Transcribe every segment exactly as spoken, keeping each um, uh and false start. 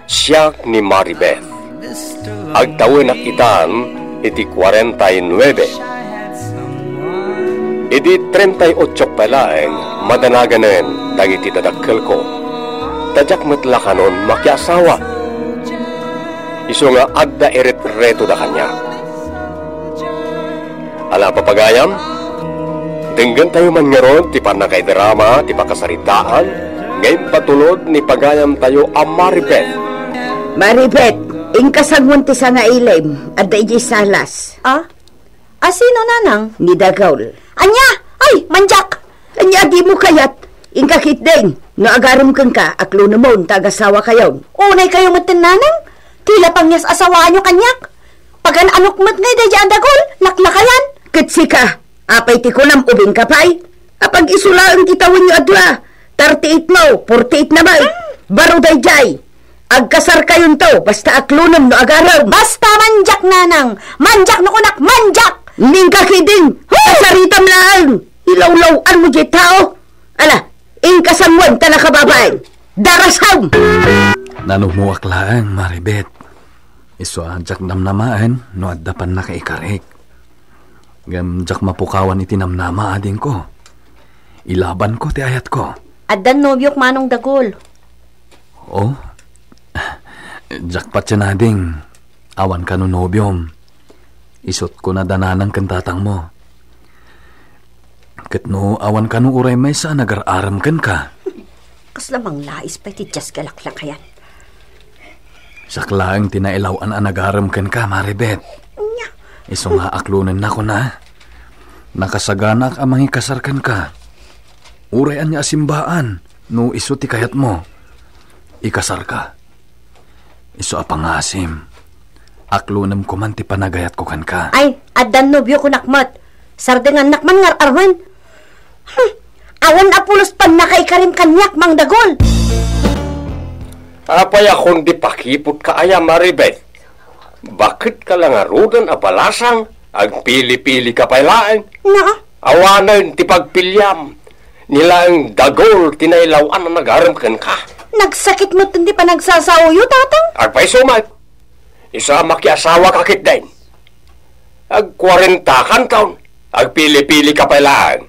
Siak ni Maribeth. Agtawenak itan iti kuarenta y nuebe. Iti treinta y ocho pay laeng, madanaganen dagiti dadakkelko. Ta diak met la kanon makiasawa. Isu nga adda iretretoda kaniak. Ala, papagayam, denggentayo man ngarud ti pannakaidrama ti pakasaritaan nga impatulod ni pagayamtayo a Maribeth. Maribeth, inka sanguan ti sangailim, adda idiay salas. Ah? Asino, nanang? Ni Dagol. Ania? Ay, mandiak! Ania, dimo kayat? Inka ketdin, no agarem kenka, aklonemon ta agasawakayon. Unay kayo metten, nanang? Ti la pangyas-asawaanyo kaniak? Pagan-anok met ngay daydiay a Dagol, laklakayan. Ket sika, apay ti kunam, ubingka pay? Apag-isu laeng ti tawenyo a dua, thirty-eight mo, forty-eight na met. Baro daydiay. Agkasarkayonto, basta aklonem no agarem. Basta mandiak, nanang! Mandiak no kunak, mandiak! Inka ketdin! Hoy! Kasaritam laeng! Ilawlaw-anmo diay tao! Ala, inka sanguan ta nakababain! Darasam! Nanumuak laeng, Maribeth. Isu a diak namnamaen no adda pannakaikarik. Ngem diak mapukawan iti namnama, adingko. Ilabanko ti ayatko. Addan nobiok, Manong Dagol. Oh? Diak patien, ading. Awan kano nobiom. Isut' kona da nanang ken tatangmo. Ket no awan kano uray maysa a nagar-arem kenka. Kasla manglais pay ti dias nga laklakayan. Siak laeng ti nailaw-an a nagarem kenka, Maribeth. Nya. Isu nga aklonennak, kuna. Nakasaganak a mangikasar kenka. Uray ania a simbaan, no isu ti kayatmo. Ikasarka. Isu a pangasim. Aklonemko man ti panagayatko kenka. Ay, addan nobio kunak met. Sardengannak man nga ar-arumen. Hmm. Awan a pulos pannakaikarim kaniak, Mang Dagol. Apay a kundi pakiputka aya, Maribeth? Baket ka la ngaruden a balasang, agpili-pili ka pay laeng. Nga? Awanen ti pagpiliam. Ni laeng Dagol ti nailaw-an a nagarem kenka. Nagsakit met ti panagsasaoyo, Tatang. Agpayso met. Isu a makiasawa ka ketdin. Agkuarenta kan taon, agpili-pili ka pay laeng.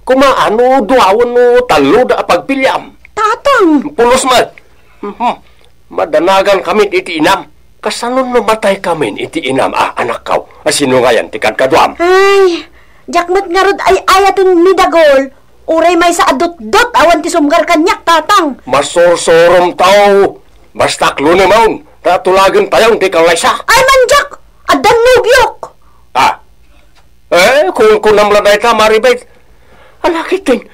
Koma no dua wenno tallo da a pagpiliam. Tatang! Pulos met. Mhm. Madanagan kami iti inam. Kasano no matay kami iti inam a anakkaw? A sino ngayan ti kadkaduam? Ay, diak met ngarud ay-ayaten ni Dagol. Uray maysa a dutdot awan ti sumgar kaniak, Tatang. Masursurom tao. Basta aklonemon, ta tulagen tayo ti kallaysa. Ay, mandiak! Addan nobiok! Ah. Eh, kunkunam la dayta, Maribeth. Ala ketdin,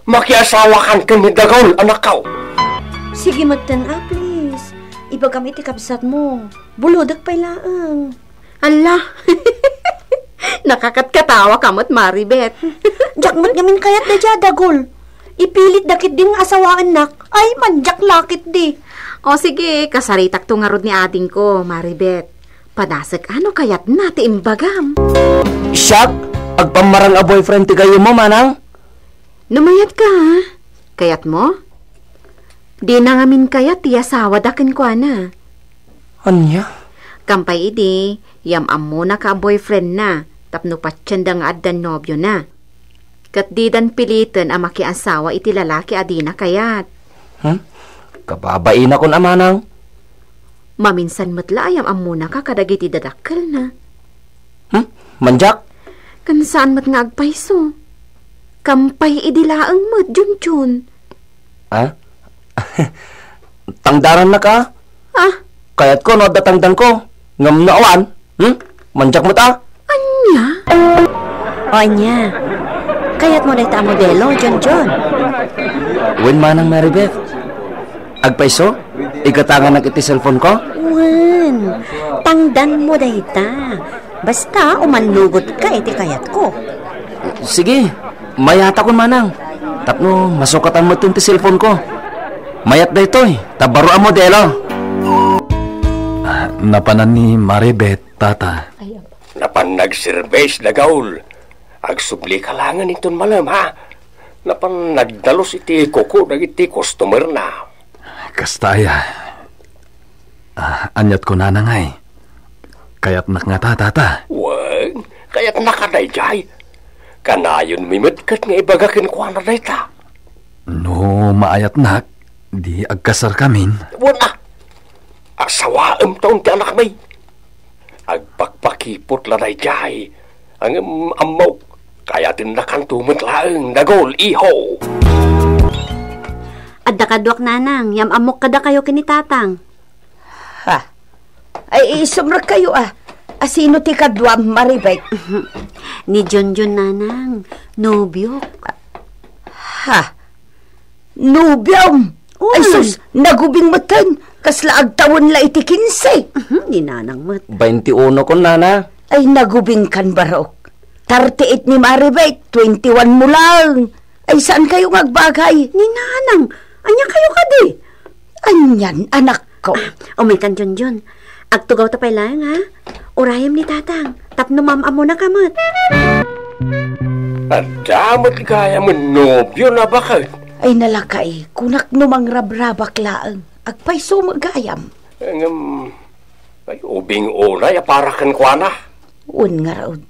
makiasawakan ken ni Dagol, anakkaw. Sige metten, ah, please. Ibagam iti kabsatmo. Bulodek pay laeng. Alla, nakakatkatawa ka met, Maribeth. Diak met ngamin kayat daydiay a Dagol. Ipilit da ketdin nga asawaennak. Ay, mandiak la ketdi. O sige, kasaritakto ngarud ni adingko, Maribeth. Padasek a no kayatna ti imbagam. Siak, agpammarang a boyfriend ti gayyemmo, manang? No mayat ka, ha? Kayatmo? Dina ngamin kayat ti asawada kenkuana. Ania? Kampay idi, yam-ammona ka a boyfriendna tapno patienda nga addan nobiona. Ket didan piliten a makiasawa iti lalaki a dina kayat. Hmm? Kababainakon a manang. Maminsan met la a yam-ammona ka kadagiti dadakkelna. Hmm? Mandiak? Ken saan met nga agpayso. Kampay idi laeng met, Junjun. Ah? Tangdanannak a? Ah? Kayatko no adda tangdanko. Ngem no awan, hmm? Mandiak met a? Ania? O ania? Kayatmo dayta a modelo, Junjun? Wen manang, Maribeth. Agpayso? Igatanganak iti cellphone ko? Wen, tangdanmo dayta. Basta, umannugot ka iti kayatko. Sige, mayatakon manang. Tapno masukatan metten ti cellphone ko. Mayat daytoy, ta baro a modelo. Ah, napanan ni Maribeth, tata. Napan nagserbes, Dagol. Agsubli ka laengen inton malem, ha? Napan nagdalus iti kuko dagiti customerna. Kasta aya. Ah, aniat kunana ngay? Kayatnak ngata, tata? Wen, kayatnak a daydiay. Kanayonmi met ket nga ibaga kenkuana dayta. No maayatnak, di agkasarkamin. Wen a, asawaem taon ti anakmi. Agpakpakipot la daydiay. Ngem ammok, kayatennakanto met laeng, dagol, iho. Adda kaduak, nanang, yam-ammok kadakayo ken ni tatang. Ha? Ay, isumrekkayo, a. A, sino ti kaduam, Maribet? Ni Junjun, nanang, nobiok. Ha? Nobiom? Ay, sus, nagubing metten. Kasla agtawen la iti kinse. Mhm, ni nanang met. Bainti uno kon, nana. Ay, nagubing kan barok. Thirty-eight ni Maribet, twenty-one mo lang. Ay, saan kayo nga agbagay? Ni nanang, ania kayo kadi? Anian, anakko? Ah, umay kan Junjun. Agtugaw ta pay laeng, ha? Urayem ni tatang, tapno mam-ammonaka met. Adda met gayam nobio na baket. Ay, nalakay, kunak no mangrabrabak laeng. Agpayso met gayam. Ngem, ay, ubing unay a para kenkuana. Wen ngarud.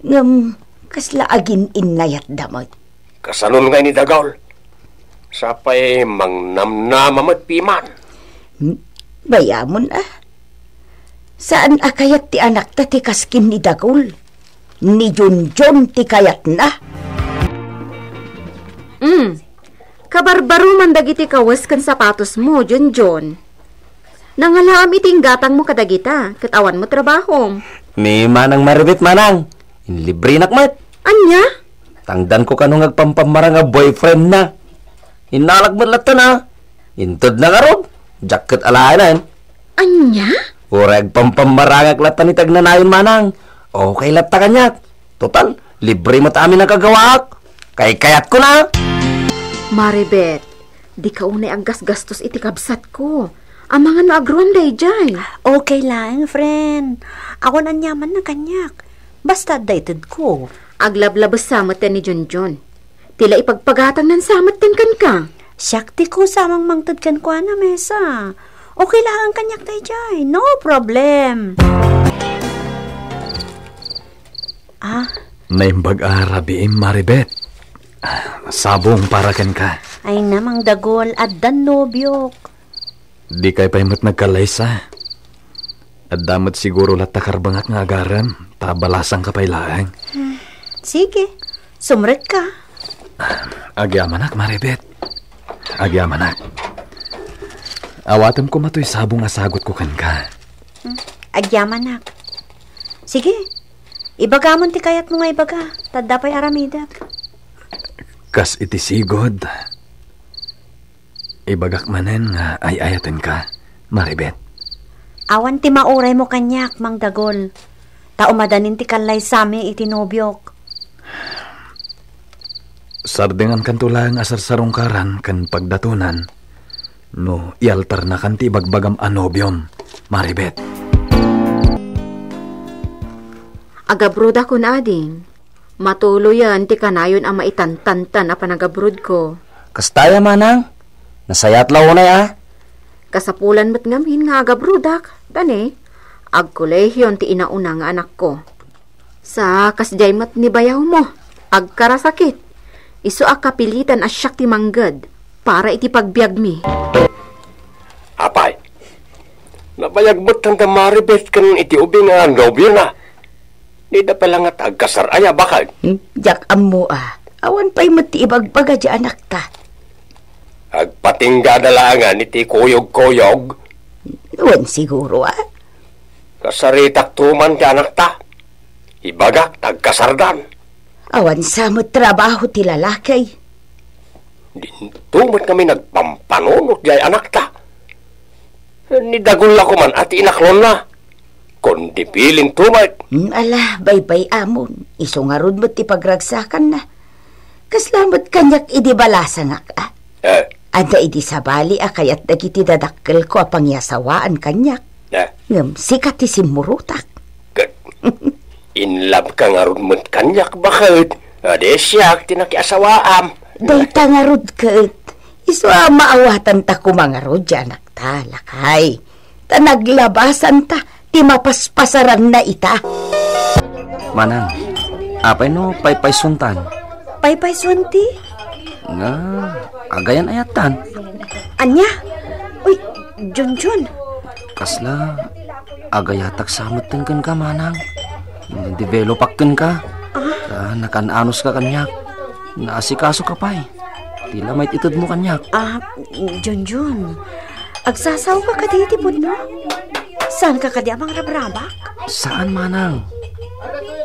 Ngem, kasla agin-innayatda met. Kasanon nga ini, dagol? Sapay mangnamnama met piman. Hmm? Bayamon, a. Saan a kayat ti anakta ti kas ken ni dagol. Ni Junjun ti kayatna. Mm. Kabarbaruman dagiti kawes ken sapatosmo, Junjun. Nangalaam iti inggatangmo kadagita, ket awan mo trabahom. Ni Manang Maribet, manang, inlibrenak met. Ania? Tangdanko kano nga agpampammarang a boyfriendna. Innalak met latta na. Intedna ngarud, diak ket alaenan. Ania? Uray agpampammarangak latta ni tagnanayon, manang. Okay latta kaniak. Total, libre met amin a kagawaak. Kaykayatko na. Maribet, dika unay aggasgastos iti kabsatko. Amangan no agruam daydiay. Okay laeng, friend. Awan aniamanna kaniak. Basta adda itedko. Aglablabes sa met ni Junjun. Ti la ipagpagatangnan sa met kenka. Siak ti kusa a mangted kenkuana, Mesa. Okay laeng kaniak daydiay. No problem. Ah? Naimbag a rabiim, Maribet. Sabong para kenka. Ay, namang dagol, addan nobiok. Dikay pay met nagkallaysa. Adda met siguro latta karbengak nga agarem, ta balasangka pay laeng. Hmm. Sige, sumrekka. Agyamanak, Maribet. Agyamanak. Awatem koma toy sabong a sagutko kenka. Hmm. Agyamanak. Sige, ibagamon ti kayatmo nga ibaga, ta adda pay aramidek. Kas iti sigud, ibagak manen nga ay-ayatenka, Maribet. Awan ti mauraymo kaniak, Mang Dagol, ta umadanin ti kallaysami iti nobiok. Sardengankanto laeng a sarsarungkaran ken pagdatonan no ialtarnakan ti ibagbagam a nobiom, Maribet. Agabrodakon, ading. Matuloyen ti kanayon a maitantantan a panagabrodko. Kasta aya, manang? Nasayaat la unay, a? Kasapulan met ngamin nga agabrodak, ta ne, agkolehion ti inauna nga anakko. Sa kasdiay met ni bayawmo, agkarasakit. Isu a kapilitan a siak ti mangged para iti pagbiagmi. Apay, nabayag met kanta Maribet ken iti ubing a nobiona. Dida pay la nga ta agkasar aya, baket? Hmm, diak ammo a. Awan pay met ti ibagbaga di anakta. Agpatinggada laengen iti kuyog-kuyog. Wen siguro a. Kasaritakto man ti anakta. Ibagak ta agkasardan. Awan sa met trabaho ti lalaki. Dinto met kami nagpampanunot diay anakta. Ni Dagol la koman a ti inaklonna. Kundi bilinto met. Hmm, ala, baybay-amon. Isu ngarud met ti pagragsakanna. Kasla met kaniak idi balasangak, a? Eh. Adda idi sabali a kayat dagiti dadakkelko a pangyasawaan kaniak. Eh. Ngem sika ti simmurotak. Ket, in love ka ngarud met kaniak, baket? Adi siak ti nakiasawaam. Dayta ngarud ket, isu a maawatanta koma ngarud ti anakta, lakay. Ta naglabasanta ti mapaspasaranna ita. Manang, apay no paypaysuantan? Paypaysuan ti? Nga, agayan-ayattan. Ania? Uy, Junjun. Kasla, agayatak sa metten kenka, Manang. Developak kenka. Ah? Ah, nakan-anos ka kaniak. Naasikaso ka pay. Ti la maititedmo kaniak. Ah, Junjun. Agsasaoka kadi iti pudno? Saan ka kadi a mangrabrabak? Saan, Manang.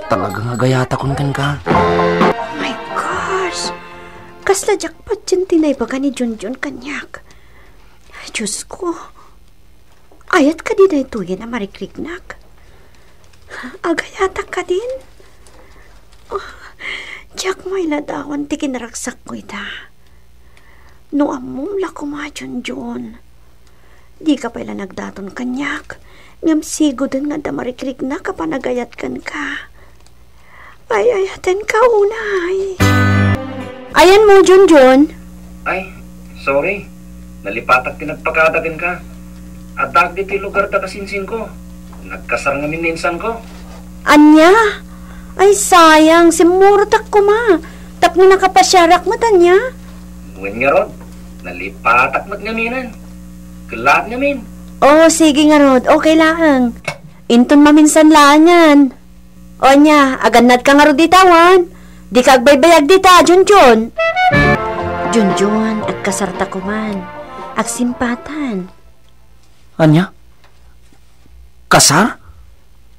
Talaga nga agayatakon kenka. My gosh! Kasla jackpot ti naibaga ni Junjun kaniak. Diyos ko, ayat kadi daytoyen a marikriknak? Agayatak kadin? Oh, diak mailadawan ti kinaragsakko ita. No ammom la koma, Junjun. Dika pay la nagdaton kaniak, ngem sigoden nga adda marikriknak a panagayat kenka. Ay, ay, atenka unay. Ayanmo, Junjun? Ay, sorry. Nalipatak ti nagpakada kenka. Addaak ditoy lugar da kasinsinko. Nagkasar ngamin ni insanko. Ania? Ay, sayang. Simmurotak koma. Tapno nakapasiarak met, ania? Wen ngarud, nalipatak met ngaminen. Kellaat ngamin. Oh, sige ngarud. Okay laeng. Inton maminsan laengen. O ania, agannadka ngarud dita awan? Dika agbaybayag dita, Junjun. Junjun, agkasarta koman. Agsimpatan. Ania? Kasar?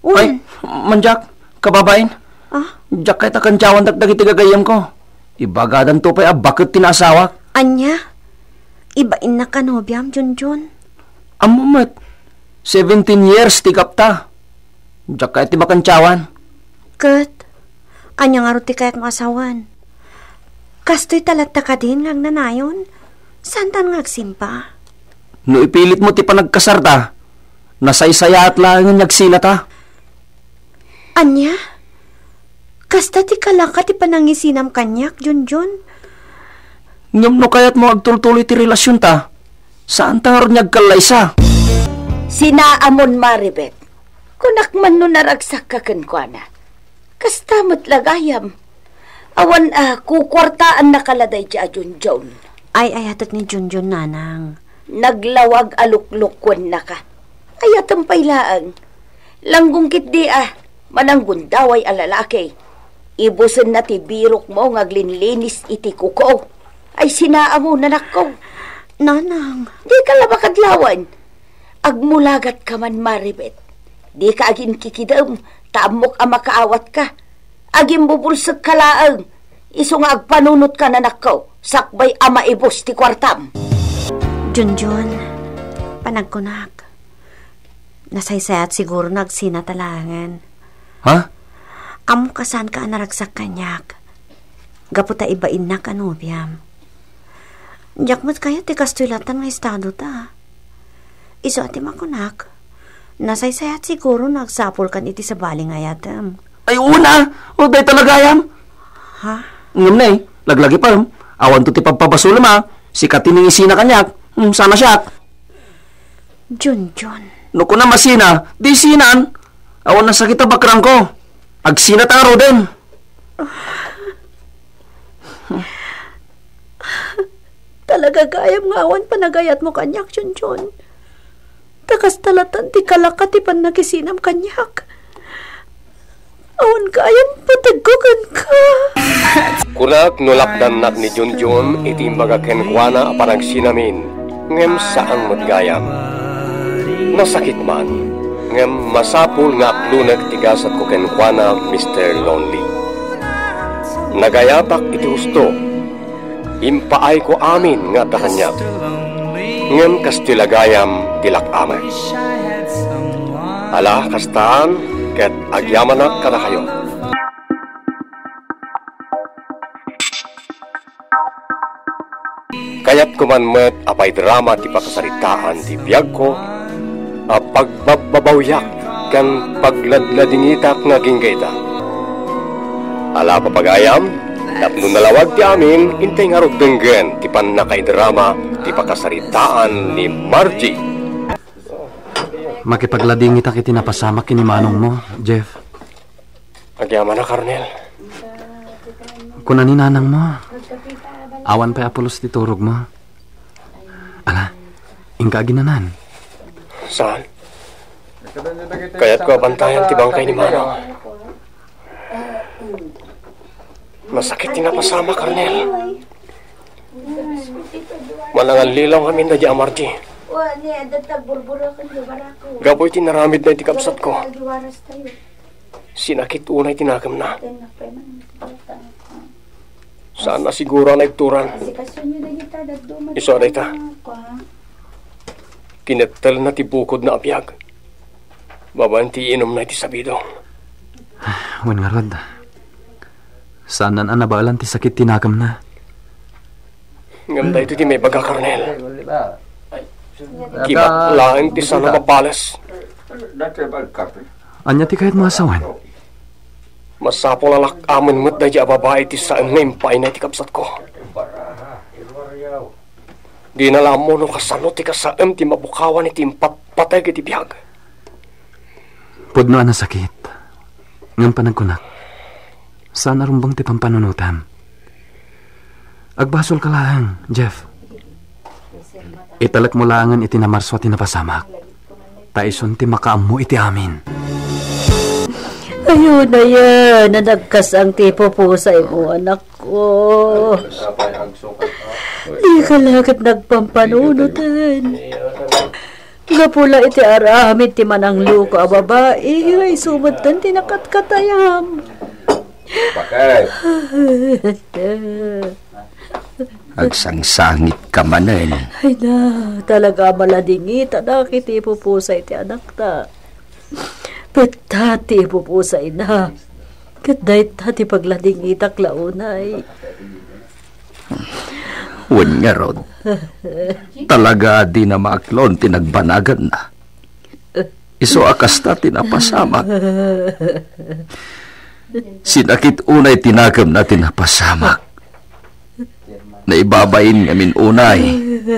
Wen. Ay, mandiak, kababain. Ah? Diak kayat a kantiawandak dagiti gagayyemko. Ibagadanto pay a baket ti naasawak. Ania? Ibainnak a nobiam, Junjun? Ammom met, seventeen years ti gapta. Diak kayat ti makantiawan. Ket, ania ngarud ti kayatmo a sawen? Kastoy ta latta kadin nga agnanayon? Saantan nga agsimpa? No ipilitmo ti panagkasarta, nasaysayaat laengen nga agsinata. Ania? Kasta ti kalaka ti panangisinam kaniak, Junjun? Ngem no kayatmo agtultuloy ti relasionta, saanta ngarud nga agkallaysa. Sinaamon, Maribet. Kunak man no naragsakka kenkuana. Kasta met la gayam. Awan a kukuartaannaka la daydi a Junjun. Ay-ayatek ni Junjun, nanang. Naglawag a luklukuennaka. Ayatem pay laeng. Langgong ketdi a mananggundaway a lalaki. Ibusenna ti birokmo nga aglinlinis iti kuko. Ay, sinaamon, anakko. Nanang. Dika la makadlawan. Agmulagatka man, Maribet. Dika aginkikidem, ta ammok a makaawatka. Agimbubulsekka laeng. Isu nga agpanunotka, anakko, sakbay a maibus ti kuartam. Junjun, panagkunak. Nasaysayaat siguro no agsinata laengen. Ha? Ammok a saanka a naragsak kaniak. Gapu ta ibainnak a nobiam. Diak met kayat ti kastoy lattan nga estadota. Isu a ti makunak. Nasaysayaat siguro no agsapulkan iti sabali nga ayatem. Ay, una! O, dayta la gayam! Ha? Ngem ne, laglagipem. Awanto ti pabpabasolem a. Sika ti nangisina kaniak. Hmm, sana siak. Junjun. No kunam a sina, di sinan. Awan nasakit a bakrangko. Agsinata ngaruden. Talaga gayam nga awan panagayatmo kaniak, Junjun. Ta kasta lattan ti kalaka ti pannakisinam kaniak. Awan gayam pategko kenka. Kunak no lakdannak ni Junjun iti imbaga kenkuana a panagsinamin, ngem saan met gayam. Nasakit man, ngem masapul nga aklonek ti gasatko kenkuana, Mister Lonely. Nagayatak iti husto. Impaayko amin nga adda kaniak. Ngem kastoy la gayam ti lak-amek. Ala, kastan, ket agyamanak kadakayo. Kayatko man met a paidrama ti pakasaritaan ti biagko a pagbabbabawiak ken pagladladingitak nga agingga ita. Ala, papagayam, tapno nalawag ti amin, intay ngarud denggen ti pannakaidrama ti pakasaritaan ni Margie. Makipagladingitak iti napasamak ken ni manongmo, Jeff. Agyamanak, Arnel. Kuna ni nanangmo, awan pay a pulos ti turogmo. Ala, inka aginanan. Saan? Kayatko a bantayan ti bangkay ni manong. Nasakit ti napasamak, Arnel. Manangallilaw ngamin daydi a Margie. Gapu iti naramidna iti kabsatko. Sinakit unay ti nakemna. Saan a siguro a naibturan. Isu a dayta. Kinettelna ti bukodna a biag babaen ti inumna iti sabidong. Wen ngarud, saannan a nabaelan ti sakit ti nakemna. Ngem daytoy ti maibaga, Arnel. Kibat laeng ti saan a mabales. Ania ti kayatmo a sawen? Masapul a lak-amen met daydi a babai ti saem nga impaayna iti kabsatko. Dina la ammo no kasano ti kasaem ti mabukawan iti impatpateg iti biag. Pudno a nasakit. Ngem panagkunak, saan a rumbeng ti pampanunotam. Agbasolka laeng, Jeff. Italekmo laengen iti namarsua ti napasamak, ta isun ti makaammo iti amin. Ayonayen a nagkasang ti pupusaymo, anakko. Dika la ket nagpampanunoten. Gapu la iti aramid ti manangluko a babai, nga isu metten ti nakatkatayam. Bakit? Agsangsangitka manen. Ay na, talaga a maladingitanak iti ipupusay ti anakta. Pettat ti ipupusayna. Ket dayta ti pagladingitak la unay. Wen ngarud, talaga a dina maaklon ti nagbanaganna. Isu a kasta ti napasamak. Sinakit unay ti nakemna ti napasamak. Naibabain ngamin unay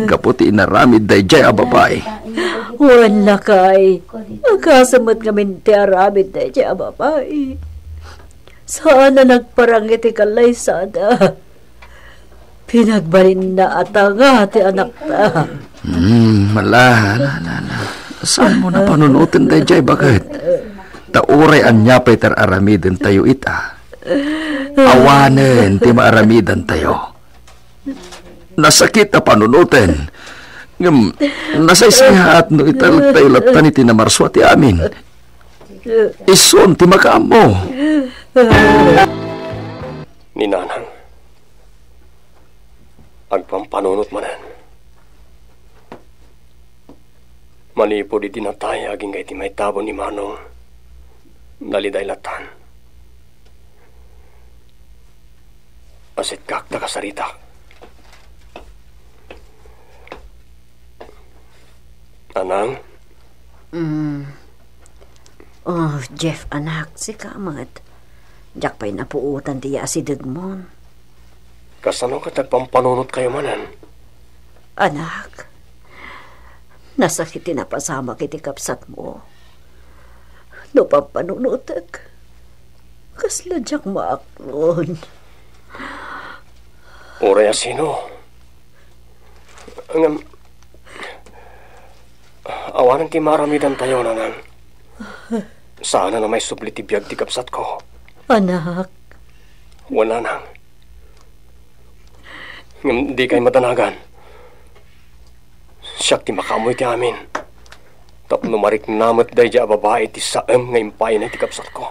gapu ti inaramid daydiay a babai. Wen, lakay, agasem met ngamin ti aramid daydiay a babai. Saan a nagparang iti kallaysada. Pinagbalinna a tanga ti anakta. Hmm, ala, ala, ala, ala. Saanmo a panunoten daydiay, baket? Ta uray ania pay ti ar-aramidentayo ita, awanen ti maaramidantayo. Nasakit a panunoten. Ngem, nasaysayaat no italektayo lattan iti namarsua ti amin. Isun ti makaammo. Ni nanang, agpampanunot manen. Manipud idi natay agingga iti maitabon ni Manong, naliday lattan. Asitkak ta kasaritak. Anang? Mm. Oh, Jeff, anak, sika met. Diak pay napuotan ti asidegmon. Kasano ket agpampanunotkayo manen? Anak, nasakit ti napasamak iti kabsatmo. No pampanunotek, kasla diak maaklon. Uray a sino? Ngem, awanen ti maaramidantayo, nanang. Saanen a maisubli ti biag ti kabsatko. Anak. Wen, nanang. Ngem dikay madanagan. Siak ti makaammo iti amin. Tapno marikna met daydiay a babai ti saem nga impaayna iti kabsatko.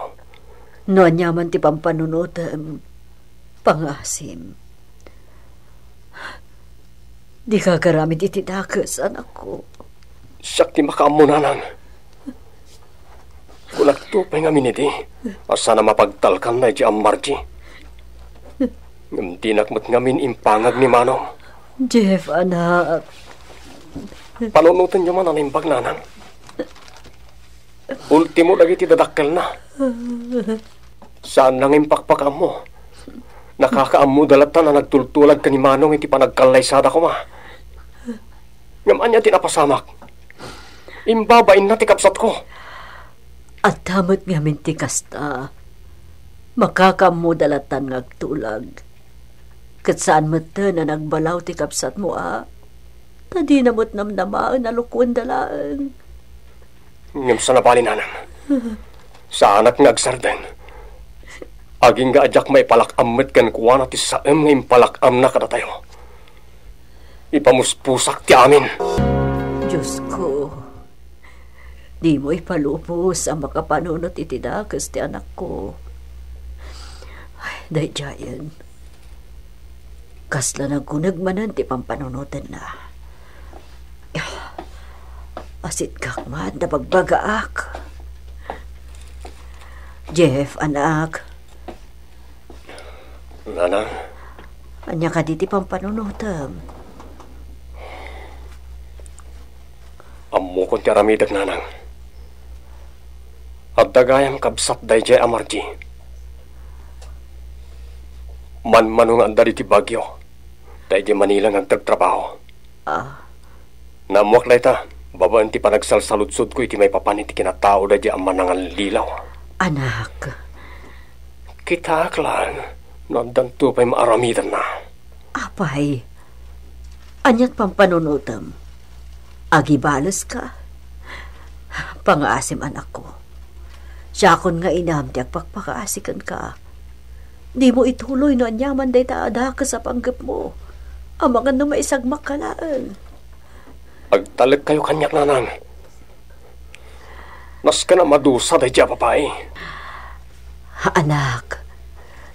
No aniaman ti pampanunotem, pangasim. Dika agaramid iti dakes, anakko. Siak ti makaammo, nanang. Kunakto pay ngamin idi a saan a mapagtalkan daydiay a Margie. Ngem dinak met ngamin impangag ni Manong. Jeff, anak. Panunotenyo man a naimbag, nanang. Ultimo dagiti dadakkelna. Saanna nga impakpakaammo. Nakakaammoda latta a nagtultulag ken ni Manong iti panagkallaysada koma. Ngem ania ti napasamak? Imbabainna ti kabsatko. Adda met ngamin ti kasta. Makakaammoda latan nga agtulag. Ket saan metten a nagbalaw ti kabsatmo a ta dina met namnamaen a lukuenda laeng. Ngem sa nabali, nanang, saanak nga agsardeng. Agingga a diak maipalak-am met kenkuana ti saem nga impalak-amna kadatayo. Ipamuspusak ti amin. Diosko, dimo ipalubos a makapanunot iti dakes ti anakko. Ay, daydiayen. Kasla naguneg manen ti pampanunotenna. Asitkak man, nabagbagaak. Jeff, anak. Nanang. Ania kadi ti pampanunotem? Ammokon ti aramidek, nanang. Adda gayam kabsat daydiay a Margie. Manmano nga adda ditoy Baguio, daydiay Manila nga agtragtrabaho. Ah. Naammoak dayta, babaen ti panagsalsaludsodko iti maipapan iti kinatao daydiay a manangallilaw. Anak. Kitaak laeng no addanto pay maaramidenna. Apay, aniat pampanunotem? Agibaleska? Pangaasim, anakko. Siakon nga inam ti agpakpakaasi kenka. Dimo ituloy no aniaman dayta a dakes a panggepmo. Amangan no maisagmakka laeng. Agtalekkayo kaniak, nanang. Nasken a madusa daydiay a babai. Anak,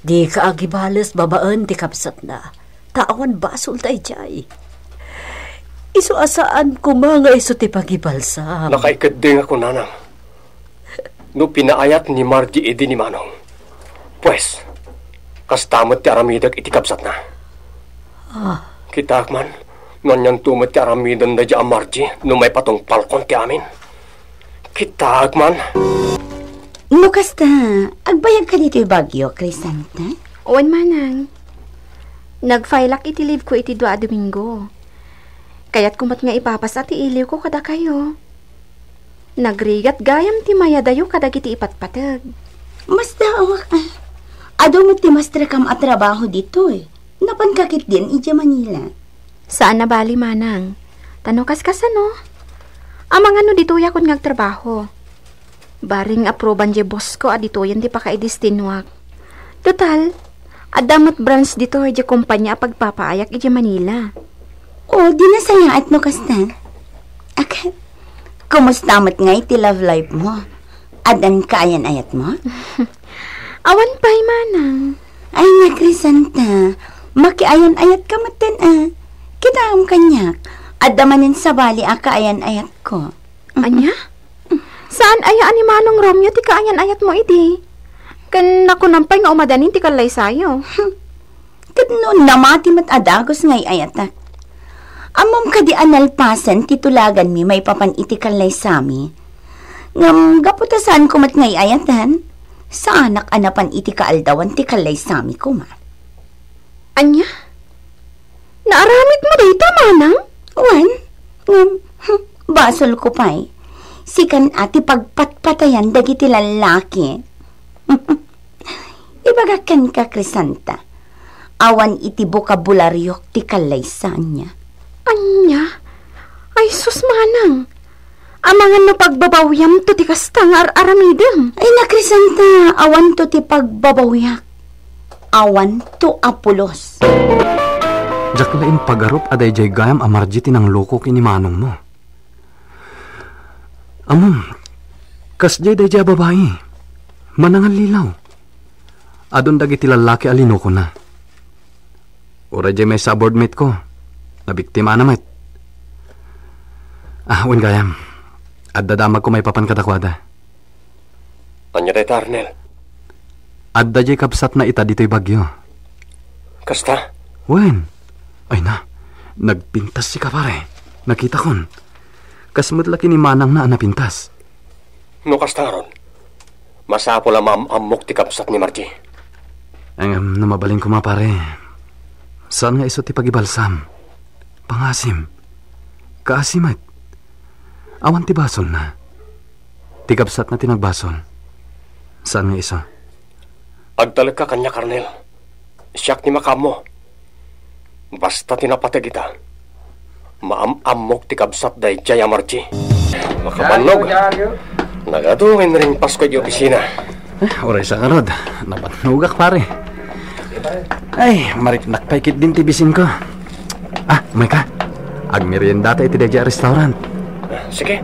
dika agibales babaen ti kabsatna, ta awan basol daydiay. Isu a saan koma nga isu ti pagibalsam. Nakaikeddengak, nanang. No pinaayat ni Margie idi ni Manong, pues, kasta met ti aramidek iti kabsatna. Ah. Kitaak man, no anianto met ti aramiden daydiay a Margie no maipatungpalkon ti amin. Kitaak man. No kasta, agbayagka ditoy Baguio, Crisanta? Wen, manang. Nag-fileak iti leave ko iti dua a Domingo. Kayatko met nga ipapasa ti iliwko kadakayo. Nagrigat gayam ti mayadayo kadagiti ipatpateg. Masdaawak, a. Adu met ti mastrekam a trabaho ditoy. Napanka ketdin idiay Manila? Saan a bali, manang. Ta no kaskasano, amangan no ditoyakon nga agtrabaho. Bareng apruban diay boss ko a ditoyen ti pakaidestinoak. Total, adda met branch ditoy diay kompania a pagpapaayak idiay Manila. O, di nasayaat no kasta. Ak-, kumusta met ngay ti love life mo? Addan kaayan-ayatmo? Awan pay, manang. Ay, nga Crisanta, makiayan-ayatka metten a. Kitaem kaniak, adda manen sabali a kaayan-ayatko. Ania? Saan aya a ni Manong Romeo ti kaayan-ayatmo idi? Ken nakunam pay nga umadanin ti kallaysayo. Hmm. Ket no namati met a dagus nga ay-ayatak. Ammom kadi a nalpasen ti tulaganmi maipapan iti kallaysami? Ngem gapu ta saanko met nga ay-ayatan, saanak a napan iti kaaldawan ti kallaysami koma. Ania? Naaramidmo dayta, manang? Wen, ngem, hmm, basolko pay. Sikan a ti pagpatpatayan dagiti lallaki. Ibagak kenka, Crisanta, awan iti bokabulariok ti kallaysa ania. Ania? Ay sus, manang! Amangan no pagbabawiamto ti kasta nga ar-aramidem. Ay, na, Crisanta, awanto ti pagbabawiak. Awanto a pulos. Diak la impagarup a daydiay gayam a Margie ti nanglukok ken ni manongmo. Ammom, kasdiay daydiay a babai, manangallilaw. Adun dagiti lallaki a linukona. Uray diay maysa a boardmate ko, nabiktimana met. Ah, wen gayam, adda damagko maipapan kadakuada. Ania dayta, Arnel? Adda diay kabsatna ita ditoy Baguio. Kasta? Wen. Ay na, nagpintas sika, pare. Nakitakon. Kas met la ken ni manangna a napintas. No kasta ngarud, masapul a maam-ammok ti kabsat ni Margie. Ngem no mabalin koma, pare, saan nga isu ti pagibalsam. Pangasim. Kaasi met. Awan ti basolna. Ti kabsatna ti nagbasol. Saan nga isu? Agtalekka kaniak, Arnel. Siak ti makaammo. Basta ti napateg ita, maam-ammok ti kabsat daydiay a Margie. Makabannog. Nagadu nga inringpasko iti opisina. Eh, uray sa ngarud. Nabannogak, pare. Ay, mariknak pay ketdin ti bisinko. Ah, umayka. Agmeriendata iti daydiay a restaurant. Ah, sige.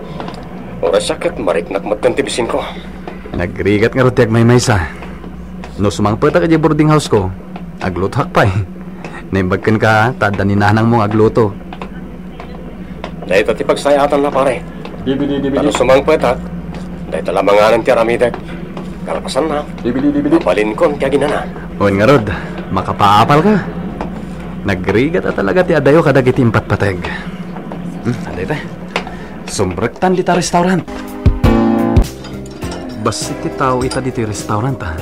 Uray sa ket mariknak met ti bisinko. Nagrigat ngarud ti agmaymaysa. No sumangpetak idiay boarding house-ko, aglutoak pay. Naimbag kenka ta adda ni nanangmo nga agluto. Dayta ti pagsayaatan na, pare. Dibidi, dibidi. Ta no sumangpetak, dayta la manganen ti aramidek. Kalapasanna, dibidi, dibidi, mabalinkon ti aginana. Wen ngarud, makapaapalka. Nagrigat a talaga ti adayo kadagiti impatpateg. Hmm, adayta. Sumbrektan dita restaurant. Bassit ti tao ita ditoy restaurant, ah.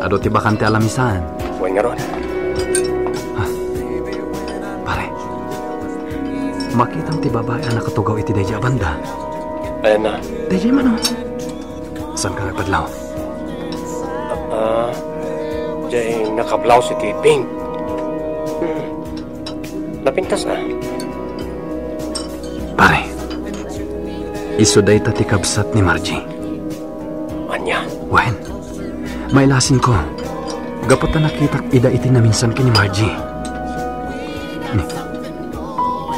Adu ti bakante a lamisaan. Wen ngarud. Ah, pare, makitam ti babai a nakatugaw iti daydiay a banda. Ayanna. Daydiay man, oh. Saanka nga agpadlaw? Ah, ah, diay nakablaus iti pink. Hmm. Napintas, ah. Pare, isu dayta ti kabsat ni Margie. Ania? Wen, mailasinko. Gapu ta nakitak ida iti naminsan ken ni Margie. Ni,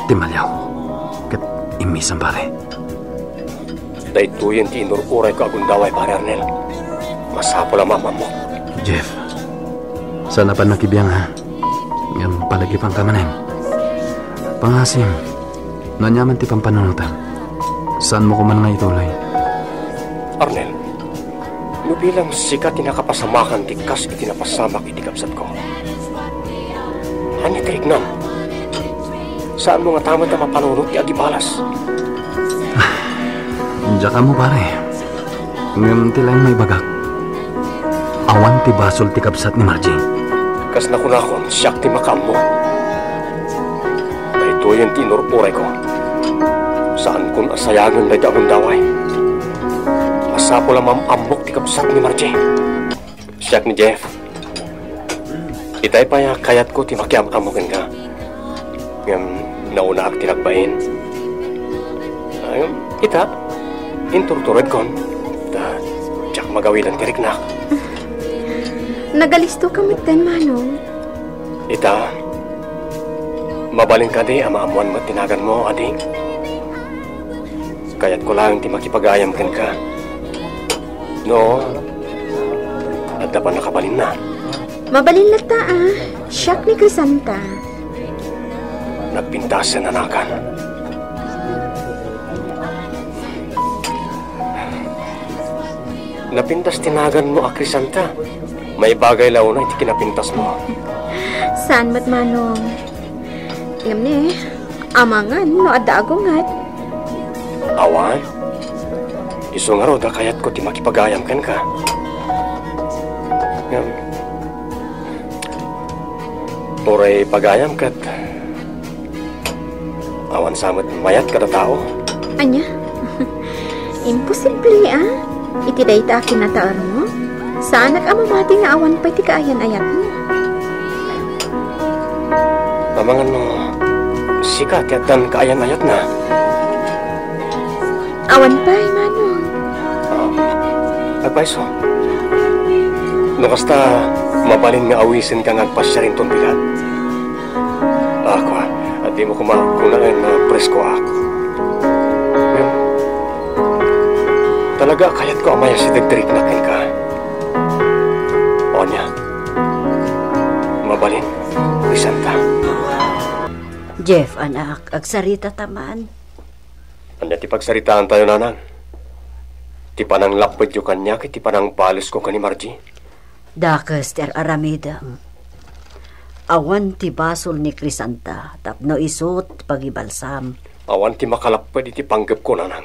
timmaliaw. Ket immisam, pare. Daytoyen ti inur-urayko a gundaway, Pare Arnel. Masapul a maam-ammok. Jeff, saan a pannakabiang, ha? Ngem palagipanka manen. Pangasim, no aniaman ti pampanunotam, saanmo koma nga ituloy. Arnel, no bilang sika ti nakapasamakan ti kas iti napasamak iti kabsatko, ania ti riknam? Saanmo ngata met a mapanunot ti agibalas? Diak ammo, pare. Ngem ti laeng maibagak, awan ti basol ti kabsat ni Margie. Kas nakunakon, siak ti makaammo. Daytoyen ti inur-urayko. Saankon a sayangen dayta a gundaway. Masapul a maam-ammok ti kabsat ni Margie. Siak ni Jeff. Itay pay a kayatko ti makiam-ammo kenka. Ngem naunaak ti nagbain. Ngem ita, inturturedkon. Ta diak magawidan ti riknak. Nagalistoka metten, Manong. Ita, mabalin kadi a maammoan met ti naganmo, adi? Kayatko laeng ti makipagayam kenka. No, adda pannakabalinna. Mabalin latta, a. Siak ni Crisanta. Nagpintasen a nagan. Napintas ti naganmo a Crisanta. Maibagay la unay ti kinapintasmo. Saan met, Manong. Ngem ni, amangan no adda agunget. Awan. Isu ngarud a kayatko ti makipagayam kenka. Ngem, uray pagayam ket awan sa met mayat kada tao. Ania? Imposible, a. Iti dayta a kinataermo, saanak a mamati nga awan pay ti kaayan-ayatmo. Amangan no sika ti addan kaayan-ayatna. Awan pay, Manong. Ah, agpayso. No kasta, mabalin nga awisenka nga agpasiar inton bigat. Ako, a, dimo koma kunaen nga preskoak. Ngem, talaga a kayatko a mayat ti riknak kenka. Ania, mabalin, Crisanta. Jeff, anak, agsaritata man. Ania ti pagsaritaantayo, nanang? Ti pananglappedyo kaniak iti panangbalesko ken ni Margie? Dakes ti ar-aramidem. Awan ti basol ni Crisanta tapno isu ti pagibalsam. Awan ti makalapped iti panggepko, nanang.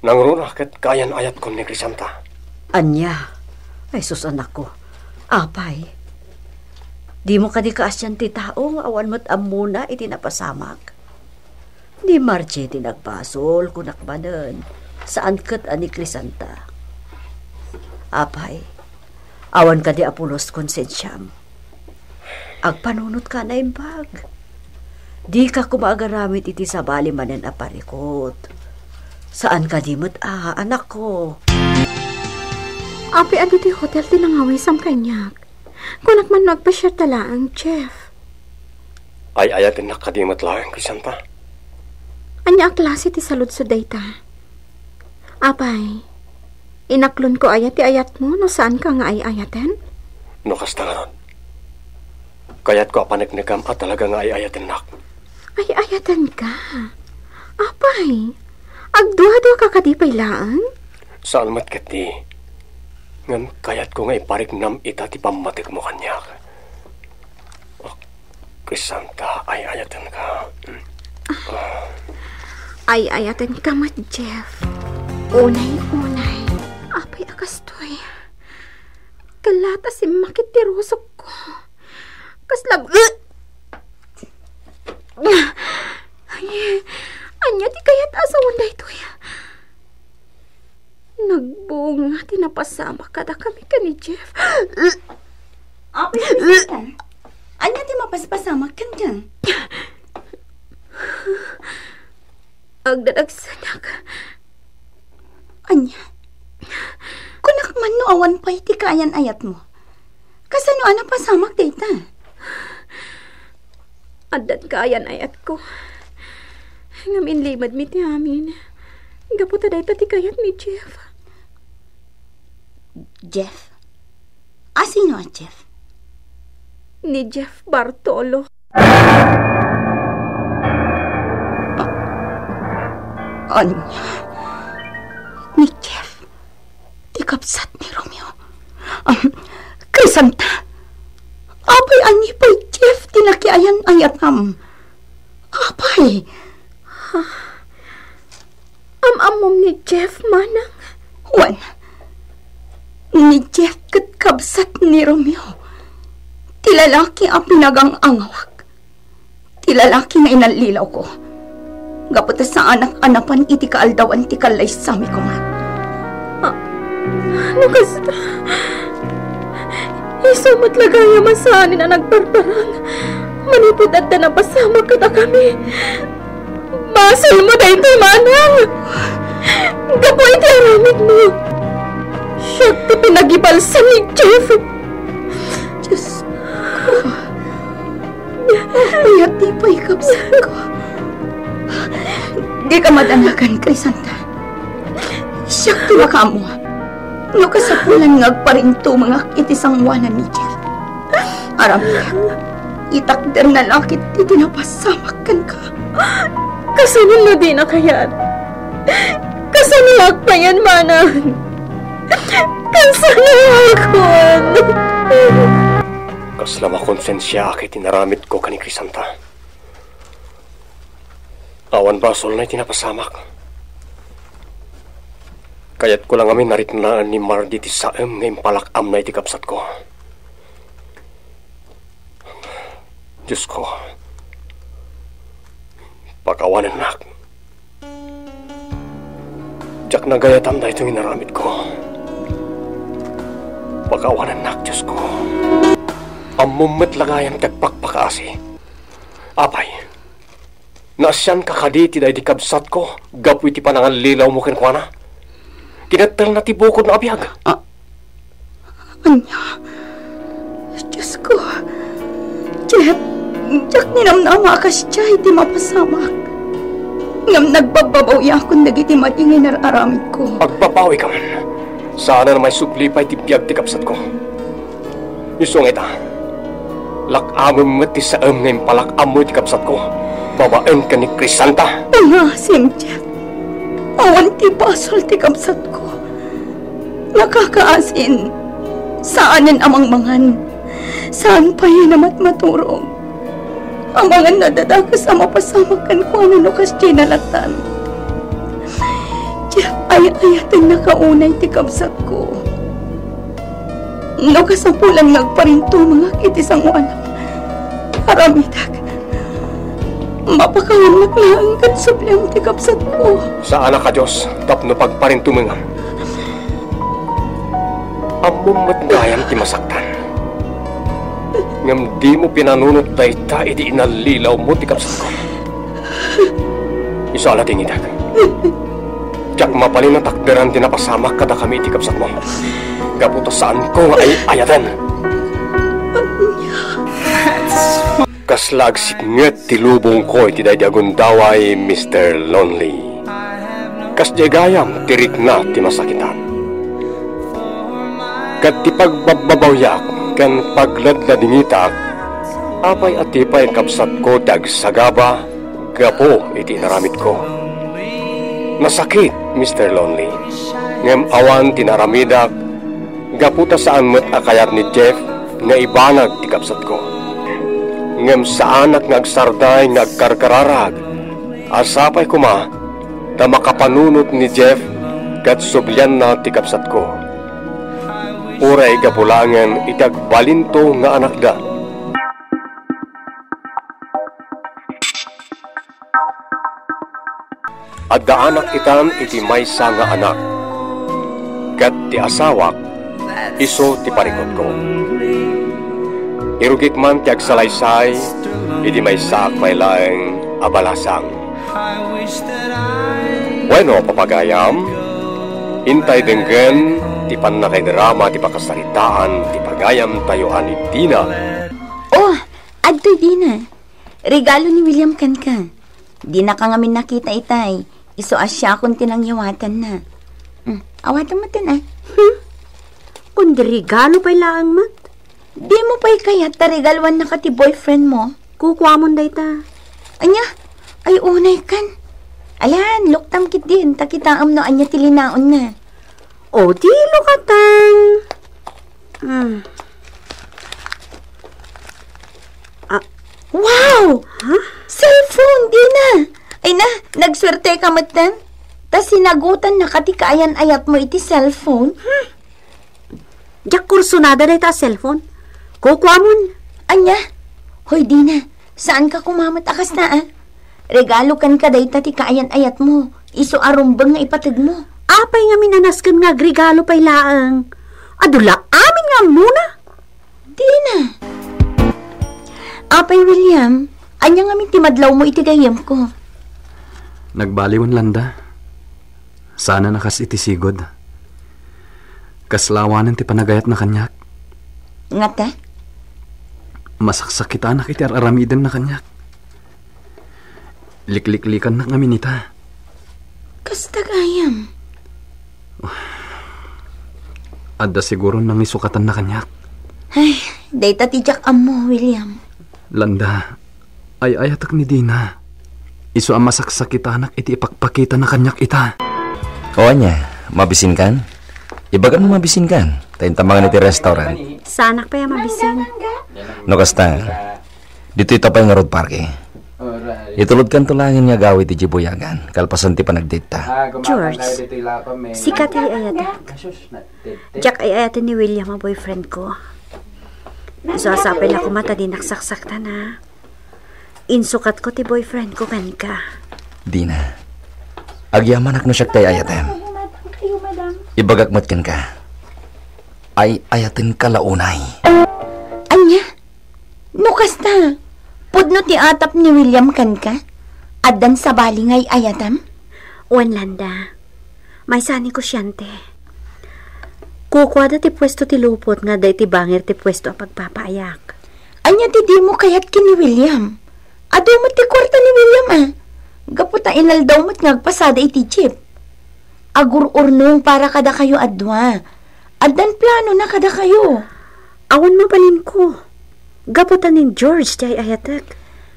Nangruna ket kaayan-ayatkon ni Crisanta. Ania? Ay, sus, anakko. Apay, dimo kadi kaasian ti tao nga awan met ammona iti napasamak? Ni Margie ti nagbasol, kunak manen, saan ket a ni Crisanta. Apay, awan kadi a pulos konsensiam? Agpanunotka a naimbag. Dika koma agaramid iti sabali manen a parikut. Saan kadi met a, anakko? Apay, adu ti hotel ti nangawisam kaniak. Kunak man no agpasiarta laeng, Jeff. Ay-ayatennak kadi met laeng, Crisanta? Ania a klase ti saludsod dayta? Apay, inaklonko aya ti ayatmo no saanka nga ay-ayaten? No kasta ngarud, kayatko a paneknekam a talaga nga ay-ayatennak. Ay-ayatenka? Apay, agduaduaka kadi pay laeng? Saan met ketdi. Ngem kayatko nga ipariknam ita ti pammatikmo kaniak. Crisanta, ay-ayatenka. Ay-ayatenka met, Jeff. Unay-unay. Apay a kastoy. Kella ta simmakit ti rusokko. Kasla, ania ti kayat a sawen daytoy? Nagbunga ti napasamak kadakami ken ni Jeff. Apay, Crisanta, ania ti mapaspasamak kenka? Agdadagsenak. Ania? Kunak man no awan pay ti kaayan-ayatmo. Kasano a napasamak dayta? Addan kaayan-ayatko. Ngem inlimedmi ti amin. Gapu ta dayta ti kayat ni Jeff. Jeff? A sino a Jeff? Ni Jeff Bartolo. A-, ania? Ni Jeff? Ti kabsat ni Romeo? Um, Crisanta? Apay, ania pay Jeff ti nakiayan-ayatam? Apay? Am-ammom ni Jeff, manang? Wen, ni Jeff ket kabsat ni Romeo, ti lalaki a pinagang-angawak, ti lalaki nga inallilawko. Gapu ta saanak a napan iti kaaldawan ti kallaysami koma. Ah, no kasta, isu met la gayam a saanen a nagparparang manipud adda napasamak kadakami. Basolmo daytoy, manang! Gapu iti aramidmo, siak ti pinagibalsa ni Jeff. Diyos ko. Kayat ti pay, kabsatko. Dika madanagan, Crisanta. Siak ti makaammo no kasapulan nga agparintumengak iti sangoanan ni Jeff. Aramidek, itakderna la ketdi ti napasamak kenka. Kasano no dina kayat? Kasano agpayen, manang? Kasano agpayen? Kasla makonsensiaak iti naramidko ken ni Crisanta. Awan basolna iti napasamak. Kayatko la ngamin a riknaen ni Mardi ti saem nga impalak-amna iti kabsatko. Diosko, pakawanennak. Diak nagayatan daytoy nga inaramidko. Pakawanennak, Diosko. Ammom met la gayam ti agpakpakaasi. Apay, naasianka kadi ti daydi kabsatko gapu iti panangallilawmo kenkuana? Kinettelna ti bukodna a biag. Ah, ania? Diosko, Jeff, diak ninamnama a kasdiay ti mapasamak. Ngem nagbabbabawiakon dagiti madi nga inar-aramidko. Agbabawika man. Saanen a maisubli pay ti biag ti kabsatko. Isu nga ita, lak-amem met ti saem nga impalak-ammo iti kabsatko babaen ken ni Crisanta. Pangngaasim, Jeff. Awan ti basol ti kabsatko. Nakakaasin. Saanen a mangmangan. Saan pay a matmaturog. Amangan a dadakes a mapasamak kenkuana no kasdiay nalatan. Jeff, ay-ayatennaka unay ti kabsatko. No kasapulan nga agparintumengak iti sangoanam, aramidek. Mapakawannak laeng ket subliam ti kabsatko. Saanak a Dios tapno pagparintumengam. Ammom met gayam ti masaktan. Ngem dimo pinanunot dayta idi inallilawmo ti kabsatko. Isu a ladingitek. Diak mabalin a takderan ti napasamak kadakami iti kabsatmo. Gapu ta saanko nga ay-ayaten. Kasla agsipnget ti lubongko iti daydi a gundaway, Mister Lonely. Kasdiay gayam ti rikna ti masakitan. Ket ti pagbabbabawiak ken pagladladingitak, apay a ti pay kabsatko ti agsagaba gapu iti inaramidko? Nasakit, Mister Lonely, ngem awan ti naaramidak gapu ta saan met a kayat ni Jeff nga ibanag ti kabsatko. Ngem saanak nga agsardeng nga agkarkararag a sapay koma ta makapanunot ni Jeff ket sublianna ti kabsatko. Uray gapu laengen iti agbalinto nga anakda. Adda anak itan iti maysa nga anak, ket ti asawak isu ti parikutko. Irugik man ti agsalaysay iti maysaak pay laeng a balasang. Bueno, papagayam, intay denggen ti pannakaidrama ti pakasaritaan ti pagayamtayo a ni Dina. Oh, adtoy Dina. Regalo ni William kenka. Dinaka ngamin nakita itay. Isu a siakon ti nangyawatanna. Hmm, awatem metten, a. Hmm? Kundi regalo pay laeng met. Dimo pay kayat ta regaluannaka ti boyfriend mo? Kukuamon dayta. Ania? Ay, unay kan. Alan, luktam ketdin, ta kitaem no ania ti linaonna. O, di lukatang. Hmm. Ah. Wow! Ha? Cellphone, Dina! Ay na, nagsuerteka metten. Ta sinagutannaka ti kaayan-ayatmo iti cellphone. Hmm. Diak kursunada dayta a cellphone. Kukuamon. Ania? Hoy, Dina, saanka koma met a kasta, a? Regalo kenka dayta ti kaayan-ayatmo. Isu a rumbeng nga ipategmo. Apay ngamin a nasken nga agregalo pay laeng? Adu la amin nga ammona? Dina. Apay, William, ania ngamin ti madlawmo iti gayyemko? Nagbaliwen, Landa. Saanen a kas iti sigud. Kasla awanen ti panagayatna kaniak. Ngata? Masaksakitanak iti ar-aramidenna kaniak. Likliklikannak ngamin ita. Kasta gayam. Adda siguron nangisukatanna kaniak. Ay, dayta ti diak ammo, William. Landa, ay-ayatek ni Dina. Isu a masaksakitanak iti ipakpakitana kaniak ita. O, ania, mabisinkan? Ibagam no mabisinkan. Ta inta mangan iti restaurant. Saanak pay a mabisin. No kasta, ditoy ta pay ngarud parke. Itulodkanto laengen nga agawid idiay buyagan, kalpasan ti panagdate ta. George, sika ti ay-ayatek. Diak ay-ayaten ni William a boyfriend ko. Isu a sapay la koma ta dinak saksaktan, a. Insukatko ti boyfriend ko kenka. Dina, agyamanak no siak ti ay-ayatem. Ibagak met kenka, ay-ayatenka la unay. Ania? No kasta, pudno ti atap ni William kenka? Addan sabali nga ay-ayatam? Wen, Landa. Maysa a negosiante. Kukuada ti puesto ti lupot nga adda iti bangir ti puesto a pagpapaayak. Ania ti dimo kayat ken ni William? Adu met ti kuarta ni William, a. Gapu ta inaldaw met nga agpasada iti jeep. Agur-urnong para kadakayo a dua. Addan planona kadakayo. Awan mabalinko. Gapu ta ni George ti ay-ayatek.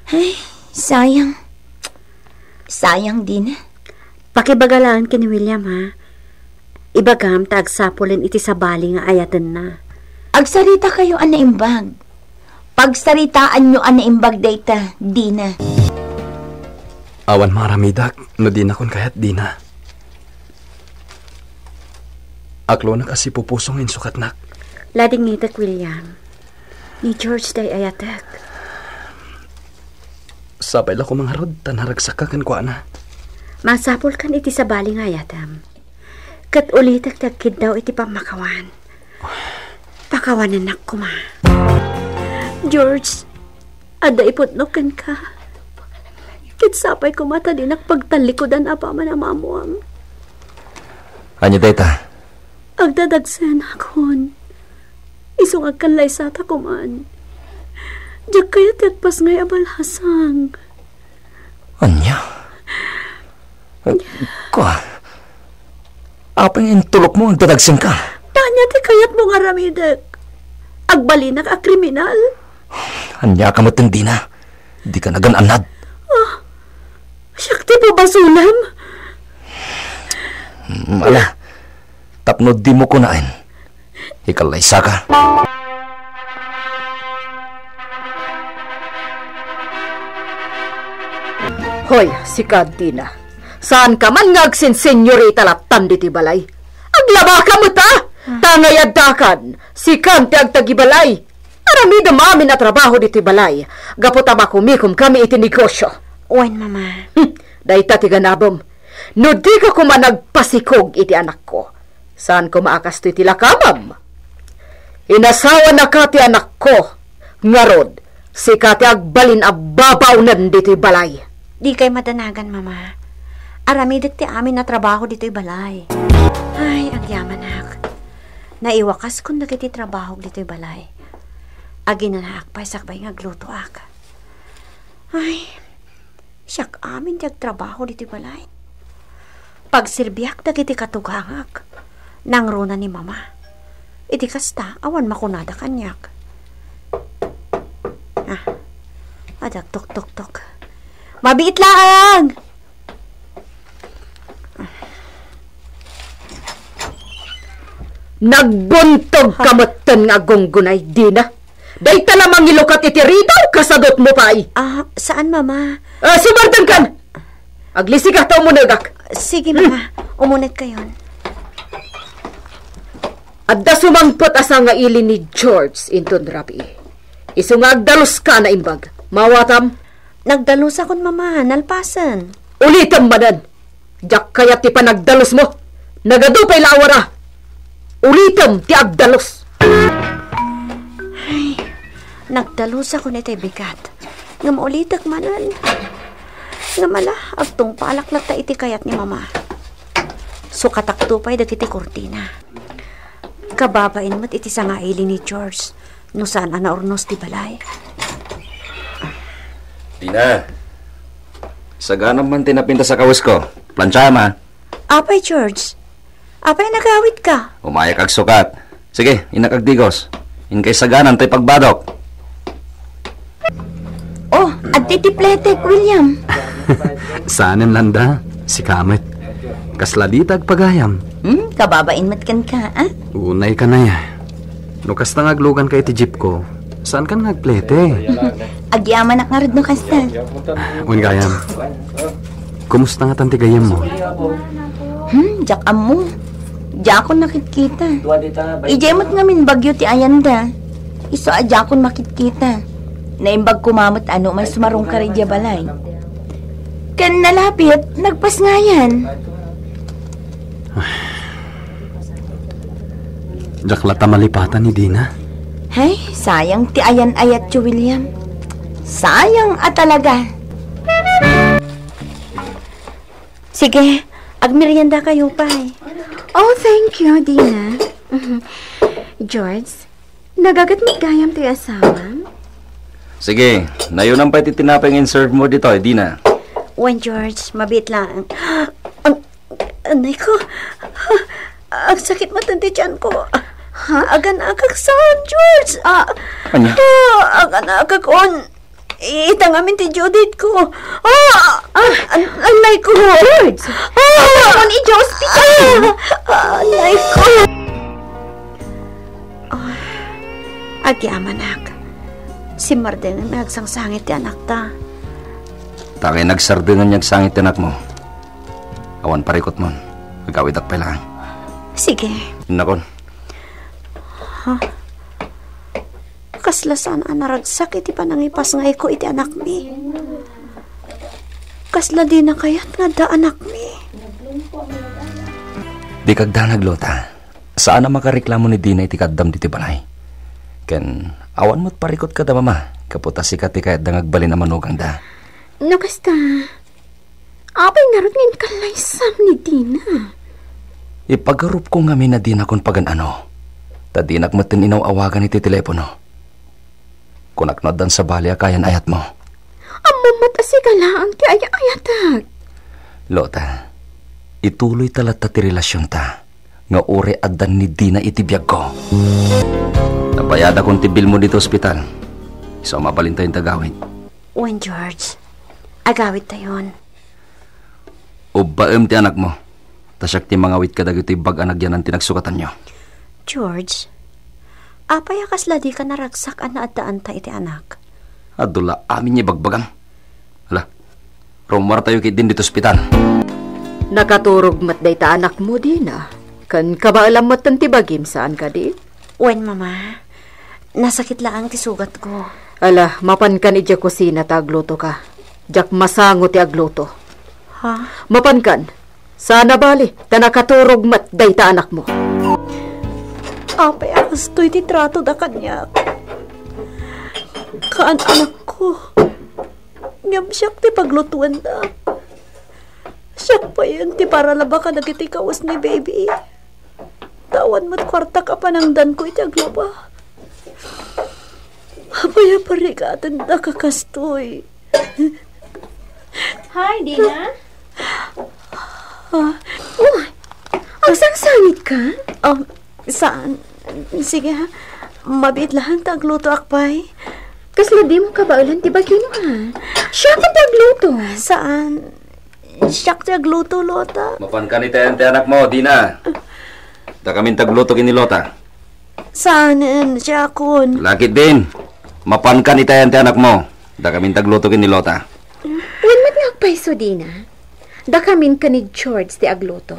Ay, sayang. Sayang, Dina. Pakibaga laeng ken ni William, ha? Ibagam ta agsapulen iti sabali nga ayatenna. Agsaritakayo a naimbag. Pagsaritaanyo a naimbag dayta, Dina. Awan maaramidak no dinakon kayat, Dina. Aklonak a sipupuso nga insukatnak. Ladingitek, William. Ni George ti ay-ayatek. Sapay la koma ngarud ta naragsakka kenkuana. Masapulkan iti sabali nga ayatem. Ket ulitek ti agkiddaw iti pammakawan. Pakawanennak koma. George, adda iputnok kenka. Ket sapay koma ta dinak pagtallikudan apaman a maammuam. Ania dayta? Agdadagsenakon. Isu nga agkallaysata koman. Diak kayat ti agpasngay a balhasang. Ania? Kua, apay nga intulokmo nga agdadagsenka? Ania ti kayatmo nga aramidek? Agbalinak a kriminal? Ania ka met, Dina? Dika nagan-annad. Ah, siak ti pabasolem? Mm, ala, tapno dimo kunaen, ikallaysaka. Hoy, sika, Dina. Saanka man nga agsinsenyorita lattan ditoy balay. Aglabaka met, a! Ta ngay addakan, sikan ti agtagibalay. Aramidem amin a trabaho ditoy balay, gapu ta makumikomkami iti negosio. Wen, Mama. Hmm, dayta ti ganabem. No dika koma nagpasikog iti anakko, saan koma a kastoy ti lakamem. Inasawanaka ti anakko, ngarud, sika ti agbalin a babaonen ditoy balay. Dikay madanagan, Mama. Aramidek ti amin a trabaho ditoy balay. Ay, agyamanak. Naiwakaskon dagiti trabahok ditoy balay. Aginanaak pay sakbay nga aglutoak. Ay, siak amin ti agtrabaho ditoy balay. Pagserbiak dagiti katugangak. Nangruna ni Mama. Iti kasta, awan makunada kaniak. Ah, adda agtuktoktok. Mabiit laeng! Nagbuntog ka metten nga aggungunay, Dina. Dayta la mangilukat iti ridaw, kasadutmo pay. Ah, saan, Mama? Ah, sumardengkan! Aglisika ta umunegak. Sige, Mama. Umunegkayon. Adda sumangpet a sangaili ni George inton rabii. Isu nga agdaluska a naimbag. Maawatam? Nagdalusakon, Mama, nalpasen. Ulitem manen. Diak kayat ti panagdalusmo. Nagadu pay la a wara. Ulitem ti agdalus. Ay, nagdalusakon iti bigat. Ngem ulitek manen. Ngem ala, agtungpalak latta iti kayat ni Mama. Sukatakto pay dagiti kurtina. Kababain met iti sangaili ni George no saan a naurnos ti balay. Dina, saganam man ti napintas a kawesko. Planchaam, a. Apay, George? Apay, nagawitka? Umayak agsukat. Sige, innak agdigos. Inkay saganan tay pagbadok. Oh, adda ti pletek, William. Saanen landa, sika met. Kasla dita agpagayam. Hmm, kababain met kenka, a? Unay kanaya. No kasta nga agluganka iti jeepko, saankan nga agplete? Agyamanak ngarud no kasta. Wen gayam. Kumusta ngatan ti gayyemmo? Hmm, diak ammo. Diakon nakitkita. Idiay met ngamin bagyo ti ayanda. Isu a diakon makitkita. Naimbag koma met a no umay sumarungkar idiay balay. Ken nalapit, nagpasngayan. Diak latta malipatan ni Dina. Ay, sayang ti ayan-ayatyo, William. Sayang a talaga. Sige, agmeriendakayo pay. Oh, thank you, Dina. George, nagagat met gayam toy asawam? Sige, nayunam pay ti tinapay nga in-serve mo ditoy, Dina. Wen, George, mabiit laeng. Ang, anay ko. Agsakit met ti tiyan ko. Ha? Agan-agak saan, George? Ah, ania? Ah, agan-agak on. Ita ngamin ti due date ko. Ah! Ah! An-, anay ko! George! Ah! Awan idiay ospital! Ah! Ah, anay ko! Ah, agyamanak. Simmardengem nga agsangsangit ti anakta. Ta kay nagsardengen nga agsangit ti anakmo, awan parikutmon. Agawidak pay laeng. Sige. Innakon. Ha? Kasla saan a naragsak iti panangipasngayko iti anakmi. Kasla dina kayat nga adda anakmi. Dika agdanag, Lota. Saan a makareklamo ni Dina iti kaaddam ditoy balay. Ken awan met parikut kada mama, gapu ta sika ti kayatda nga agbalin a manugangda. No kasta, apay ngarud nga inkallaysam ni Dina? Ipagarupko ngamin a dinakon pagan-ano, ta dinak metten inaw-awagan iti telepono. Kunak no addan sabali a kayan-ayatmo. Ammom met a sika laeng ti ay-ayatek. Lota, ituloyta latta ti relasionta nga uray addan ni Dina iti biagko. Nabayadakon ti bilmo ditoy ospital. Isu a mabalintayon ti agawid. Wen, George. Agawidtayon. Ubbaem ti anakmo, ta siak ti mangawit kadagitoy bag a nagyanan ti nagsukatanyo. George, apay a kasla dika naragsak a naaddaanta iti anak? Adu la amin nga ibagbagam. Ala, rummuartayo ketdin ditoy ospital. Nakaturog met dayta anakmo, Dina. Ken kabaelam metten ti bagim, saan kadi? Wen, Mama. Nasakit laeng ti sugatko. Ala, mapankan idiay kusina ta aglutoka. Diak masango ti agluto. Ha? Mapankan. Saan a bali, ta nakaturog met dayta anakmo. Apay a kastoy ti tratoda kaniak? Kaan anakko. Ngem siak ti paglutoenda. Siak payen ti paralaba kadagiti kawes ni baby. Ta awan met kuartak a panangdanko iti aglaba. Apay a parigatendaka kastoy? Hi, Dina. Ah. Oh, agsangsangit ka? Um, saan? Sige, ha. Mabiit laeng ta aglutoak pay. Kasla dimo kabaelan ti bagim, ha? Siak ti agluto. Saan? Siak ti agluto, Lota. Mapankan itayan ti anakmo, Dina. Dakamin ti agluto ken ni Lota. Saanen, siakon. Ala ketdin. Mapankan itayan ti anakmo. Dakamin ti agluto ken ni Lota. Wen met nga agpayso, Dina. Dakamin ken ni George ti agluto.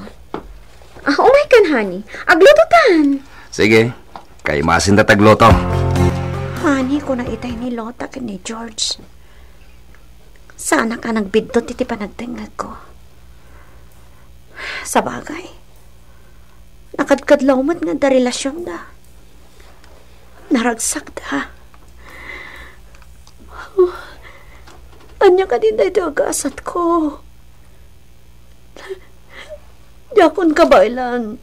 Ah, umaykan, honey. Aglutotan. Sige. Kaimasinta ti agluto. Honey, kuna itay ni Lota ken ni George. Saanak a nagbiddut iti panagdengngegko. Sabagay, nakadkadlaw met nga adda relasionda. Naragsakda. Ania kadi daytoy a gasatko? Diakon kabaelan.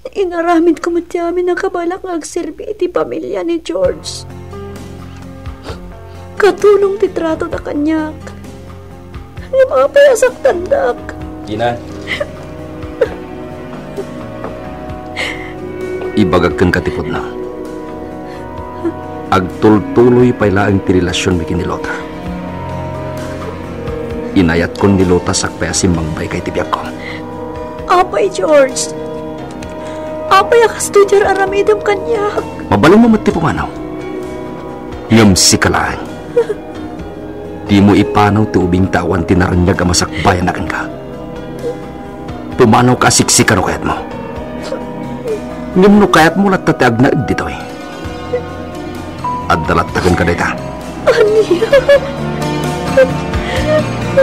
Inaramidko met ti amin a kabaelak nga agserbi iti pamilia ni George. Katulong ti tratoda kaniak. Ngem apay a saktandak? Dina. Ibagak kenka ti pudno. Agtultuloy pay laeng ti relasionmi ken ni Lota. Inayatkon ni Lota sakbay a simmangbay ka iti biagko. Apay, George. Apay a kastoy ti ar-aramidem kaniak? Mabalinmo met ti pumanaw. Ngem sika laeng. Dimo ipanaw ti ubing ta awan ti naraniag a masakbayan a kenka. Pumanawka a siksika no kayatmo. Ngem no kayatmo latta ti agnaed ditoy, adda latta kenka dayta. Ania?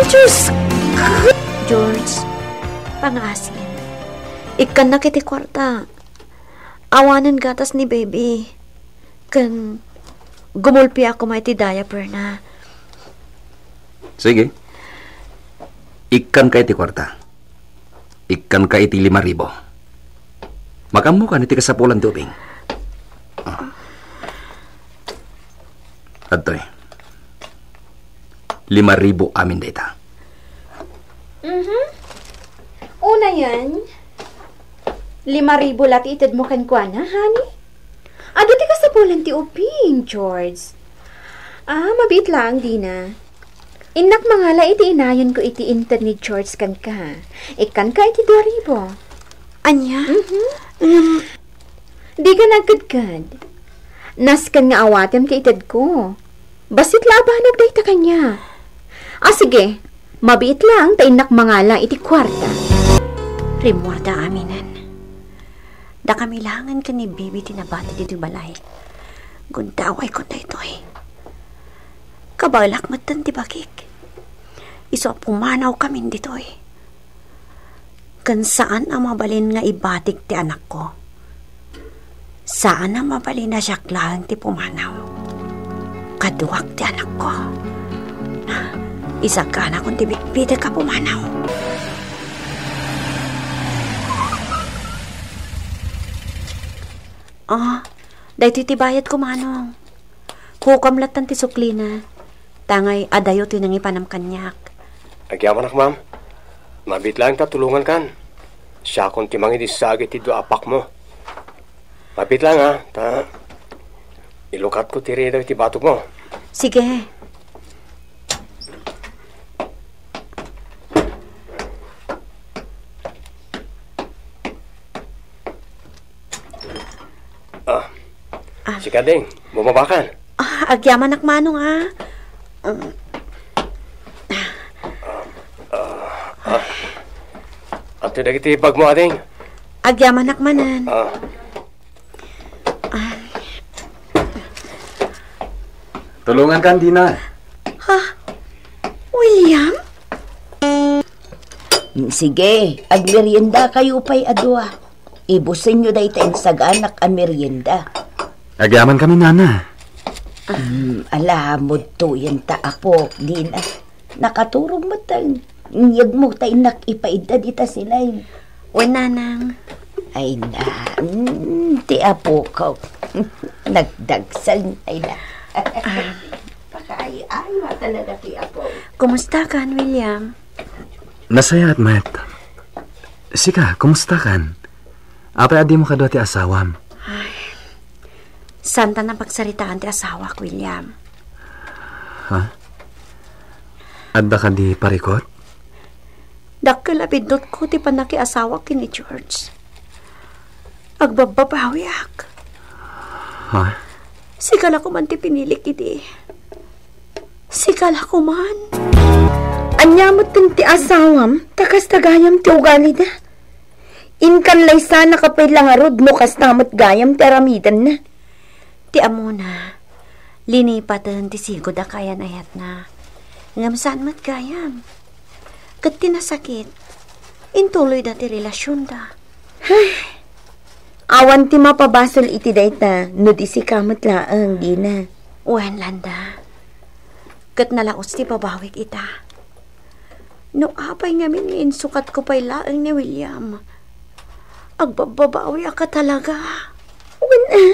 Diyos! George, pangaasim. Ikkannak iti kuarta. Awanen gatas ni baby. Ken gumulpiak koma iti diaperna. Sige. Ikkanka iti kuarta. Ikkanka iti lima ribu. Makammokan iti kasapulan ti ubing. Ah. Adtoy. Lima ribu amin dayta. Mhm. Unayen, lima ribu la ti itedmo kenkuana, honey? Adu ti kasapulan ti ubing, George. Ah, mabiit laeng, Dina. Innak mangala iti inayonko iti inted ni George kenka. Ikkanka iti dua ribu. Ania? Mhm. Ngem, dika nagkedked. Nasken nga awatem ti itedko. Bassit la a banag dayta kaniak. Ah, sige. Mabiit laeng ta innak mangala iti kuarta. Rimmuarda aminen. Dakami laengen ken ni Bibi ti nabati ditoy balay. Gundawayko daytoy. Kabaelak metten ti bagik. Isu a pumanawkamin ditoy. Ken saan a mabalin nga ibatik ti anakko. Saan a mabalin a siak laeng ti pumanaw. Kaduak ti anakko. Isaganakon ti bitbitek a pumanaw. Ah, daytoy ti bayadko, Manong. Kukam lattan ti suklina. Tangay adayo ti nangipanam kaniak. Agyamanak, ma'am. Mabiit laeng ta tulongankan. Siakon ti mangidissag iti dua a packmo. Mabiit laeng, a, ta ilukatko ti ridaw iti batogmo. Sige. Ah. Ah. Sika, Ding, bumabakan. Ah, agyamanak, Manong, a. Um. Ah, ah. Adtoy dagiti bagmo, ading. Agyamanak manen. Ah. Ah. Tulongankan, Dina. Ha? William? Mm, sige, agmeriendakayo pay a dua. Ibusenyo dayta insaganak a merienda. Agyamankami, Nana. Mm, ala, mudtoyenta, apo, Dina. Nakaturog met ta inyegmo ta innak ipaidda dita silay. Wen, Nanang. Ay na, mm, ti apok. Nagdagsen, ay na. Ah. Pakaay-ay, talaga ti apo. Kumustakan, William? Nasayaat met. Sika, kumustakan? Apay a dimo kadua ti asawam? Ay, saan ta napagsaritaan ti asawak, William. Ha? Adda kadi parikut? Dakkel a biddutko ti pannakiasawak ken ni George. Agbabbabawiak. Ha? Sika la koman ti pinilik idi. Sika la koman. Ania metten ti asawam, ta kasta gayam ti ugalida? Inkan laysanaka pay la ngarud no kasta met gayam ti aramidenna. Ti ammona, linipaten ti sigud a kayan-ayatna. Ngem saan met gayam. Ket ti nasakit, intuloyda ti relasionda. Ay, awan ti mapabasol iti dayta no di sika met laeng, Dina. Wen, Landa. Ket nalaus ti babawik ita. No apay ngamin nga insukatko pay laeng ni William, agbabbabawiak a talaga. Wen a,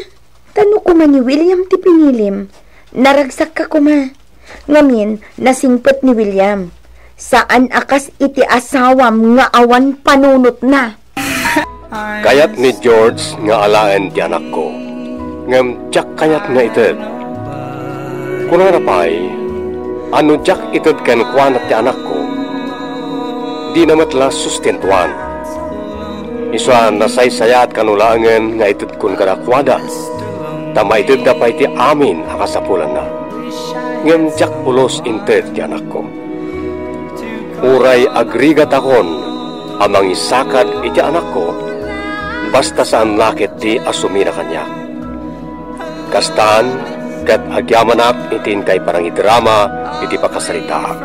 ta no koma ni William ti pinilim, naragsakka koma. Ngamin, nasingpet ni William. Saan a kas iti asawam nga awan panunotna. Kayat ni George nga alaen ti anakko, ngem diak kayat nga ited. Kunana pay a no diak ited kenkuana ti anakko, dina met la sustentuan. Isu a nasaysayaat kano laengen nga itedkon kadakuada, ta maitedda pay ti amin a kasapulanna. Ngem diak pulos inted ti anakko. Uray agrigatakon a mangisakad iti anakko, basta saan la ketdi a sumina kaniak. Kastan, ket agyamanak iti inkay panangidrama iti pakasaritaak.